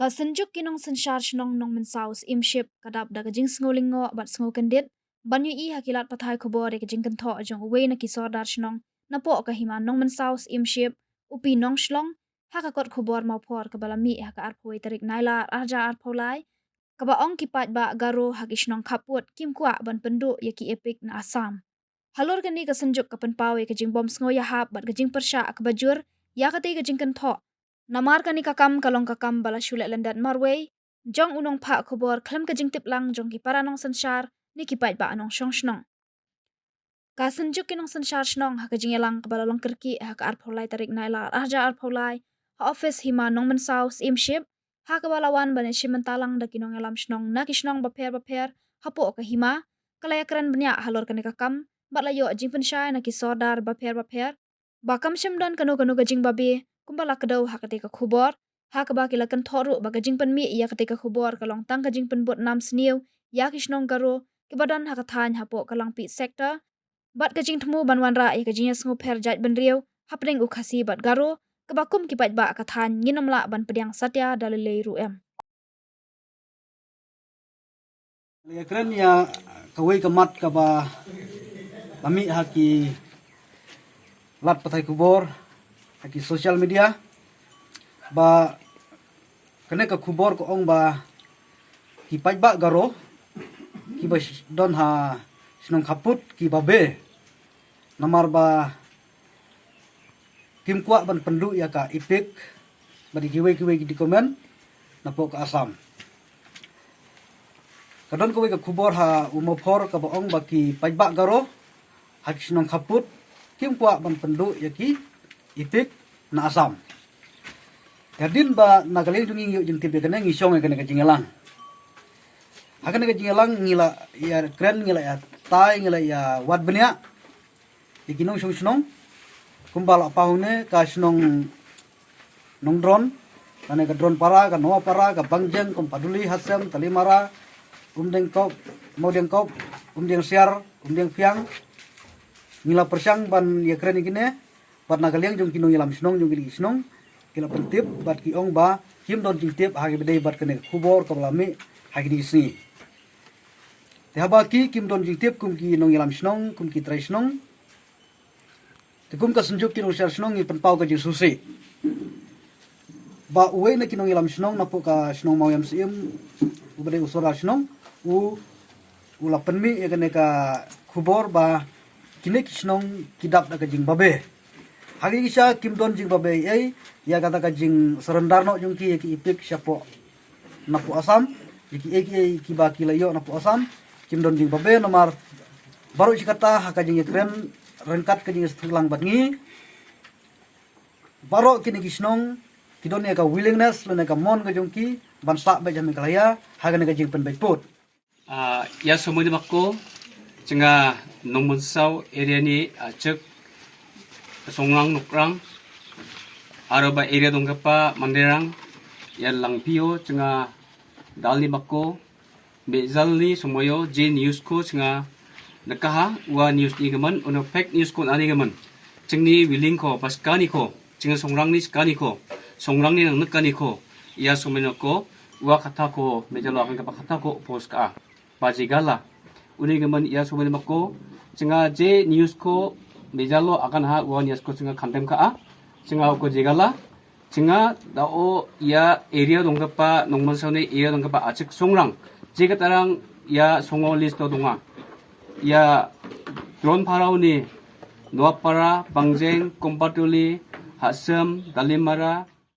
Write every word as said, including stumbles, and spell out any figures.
Ka Synjuk ki Nongsynshar Shnong Nongmynsaw Syiemship ka dap da ka jingsngew lyngngoh bad sngew kyndit ban ïohi ha ki lad pathai khubor ïa ka jingkynthoh jong uwei na ki sordar shnong napoh ka hima Nongmynsaw Syiemship, u P. Nongshlong, ha ka kot khubor Mawphor kaba la mih ha ka arphew wei tarik Nailar arhajar arphew lai, kaba ong ki paidbah Garo ha ki shnong khappud kim kwah ban pynduh ïa ki EPIC na Assam. Halor kane ka Synjuk ka pynpaw ïa ka jingbym sngew ïahap bad ka jingpyrshah kaba jur ïa katei ka jingkynthoh. Namar kane ka kam ka long ka kam ba la shu leh lyndet marwei jong u nongphah khubor khlem ka jingtip lang jong ki para nongsynshar ne ki paidbah nongshong shnong. Ka Synjuk ki Nongsynshar Shnong ha ka jingïalang kaba la long kyrkieh ha ka arphew lai tarik Nailar arhajar arphew lai ha office hima Nongmynsaw Syiemship, ha kaba la wan ban ïashim bynta lang da ki nongïalam shnong na ki shnong bapher bapher hapoh ka hima, ka la ïakren bniah halor kane ka kam bad la ïoh jingpynshai na ki sordar bapher bapher ba kam shym don kano kano ka jingbabe kumba la kdew ha katei ka khubor, ha kaba ki la kynthoh ruh ba ka jingpynmih ïa katei ka khubor ka long tang ka jingpynbud nam sniew ïa ki shnong Garo kiba don ha ka thaiñ hapoh ka Langpih sector bad ka jingthmu ban wanrah ïa ka jingïasngewpher jaitbynriew hapdeng u Khasi bad Garo, kaba kum ki paidbah ka thaiñ ngin ym lah ban pdiang satia da lei lei ruh em. Ïakren ïa kawei ka mat kaba la mih ha ki lad pathai khubor, ha ki social media, ba kane ka khubor ka ong ba ki paidbah Garo kiba sh- don ha shnong khappud kiba be namar ba kim kwah ban pynduh ïa ka EPIC bad ïa kiwei kiwei ki document napoh ka Assam. Ka don kawei ka khubor ha u Mawphor kaba ong ba ki paidbah Garo ha ki shnong khappud kim kwah ban pynduh ïa ki EPIC na Assam. Hadien ba na ka liang jong ngi ngi ïoh jingtip ïa kane, ngi shong ïa kane ka jingïalang. Ha kane ka jingïalang ngi la ïakren, ngi la ïatai, ngi la ïawad bniah ïa ki nongshong shnong kumba la paw ne ka shnong Nongdron, lane ka Dronpara, ka Noahpara, ka Bangjeng, Kompaduli, Hasem, Talimara, Umdengkop, Mawdengkop, Umdengsiar, Umdengphiang. Ngi la pyrshang ban ïakren ïa kine bad na ka liang jong ki nongïalam shnong jong kine ki shnong ki la pyntip bad ki ong ba kim don jingtip ha kiba dei bad kane ka khubor kaba la mih ha kine ki sngi. Te haba ki kim don jingtip kum ki nongïalam shnong, kum ki trai shnong, te kum ka Synjuk ki Nongsynshar Shnong ngi pynpaw ka jingsngewsih ba uwei na ki nongïalam shnong napoh ka shnong Mawïamsyiem, uba dei u sordar shnong, u u la pynmih ïa kane ka khubor ba kine ki shnong ki dap da ka jingbabe. Ha ki sha kim don jingbabe ei ei ïa kata ka jingsurrender noh jong ki ïa ki EPIC shapoh napoh Assam, ïa ki ei ki ei kiba ki la ïoh napoh Assam, kim don jingbabe namar baroh shi katta ha ka jingïakren ryngkat ka jingïasyllok lang bad ngi, baroh kine ki shnong ki don ïa ka willingness lane ka mon ka jong ki ban sah beit ha Meghalaya ha kane ka jingpynbeit pud. Ah, ïa somoi ne ba ko, jnga Nongmynsaw area ni, ah, chek Songrang Nokrang, aro ba area dong kapa Manderang, ïa Langpio, jnga dal ni ba ko, bejal ni somoi o, je news ko, jnga nakaha, ua news ni gaman, ono fake news ko ani gaman. Jngni willing ko, ba skani ko, jnga Songrang ni skani ko, Songrang ni nang nakani ko, ïa somoi no ko, ua kata ko, bejal o akan kapa kata ko, post ka. Ba jigala. Uni gaman ïa somoi ma ko. Jnga je news ko bejal o akan ha ua news ko jnga khandem ka a. Jnga ko jigala. Jnga da o ïa area dong kapa Nongmynsaw ne area dong kapa achik Songrang. Je katarang ïa Songo list to donga. Ïa Dronpara ni Noahpara, Bangjeng, Kompaduli, Hasem, Talimara,